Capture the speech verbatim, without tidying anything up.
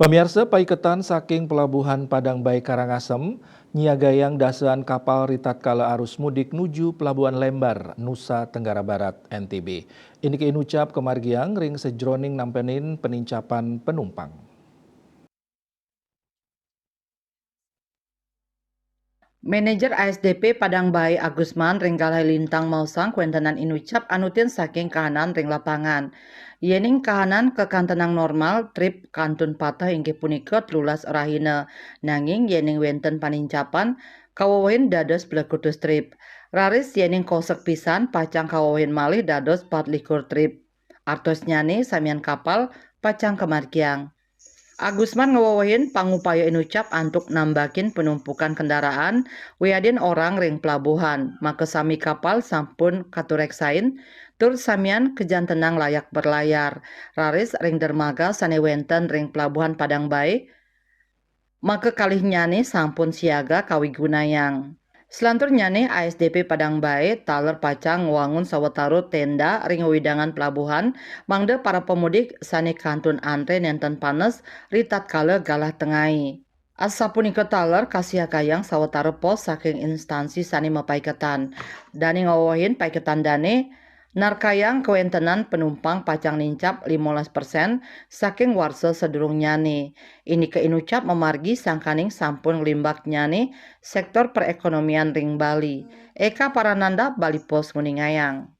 Pamiarsa, paiketan saking Pelabuhan Padang Bae Karangasem nyiagayang dasaan kapal ritatkala arus mudik nuju Pelabuhan Lembar, Nusa Tenggara Barat, N T B. Iniki inucap kamargiang ring sajeroning nampenin panincapan panumpang. Manajer A S D P Padang Bae Agusman ring Galai Lintang maosang kawentenan inucap anutin saking kahanan ring lapangan. Yening kahanan kakantenang normal, trip kantun pateh inggih punika telulas rahina. Nanging yening wenten panincapan, kawewehin dados plekutus trip. Raris yening kosek pisan, pacang kawewehin malih dados patlikur trip. Artosnyane samian kapal pacang kamargiang. Agusman ngwewehin pangupaya inucap antuk nambakin panumpukan kendaraan wiadin orang ring pelabuhan, makasami kapal sampun katureksain tur samian kajantenang layak berlayar. Raris ring dermaga sane wenten ring Pelabuhan Padang Bae, makakalihnyane sampun siaga kawigunayang. Selanturnyane, A S D P Padang Bae taler pacang ngwangun sawatara tenda ring wewidangan pelabuhan, mangda para pemudik sane kantun antre nenten panes ritatkala galah tengai. Asapunika taler kasiagayang sawatara pos saking instansi sane mapaiketan. Dane ngwewehin paiketan dane, narkayang kawentenan panumpang pacang nincap limolas persen saking warsa sadurungnyane. Inike inucap mamargi sangkaning sampun nglimbaknyane sektor perekonomian ring Bali. Eka Parananda, Bali Post, nguningayang.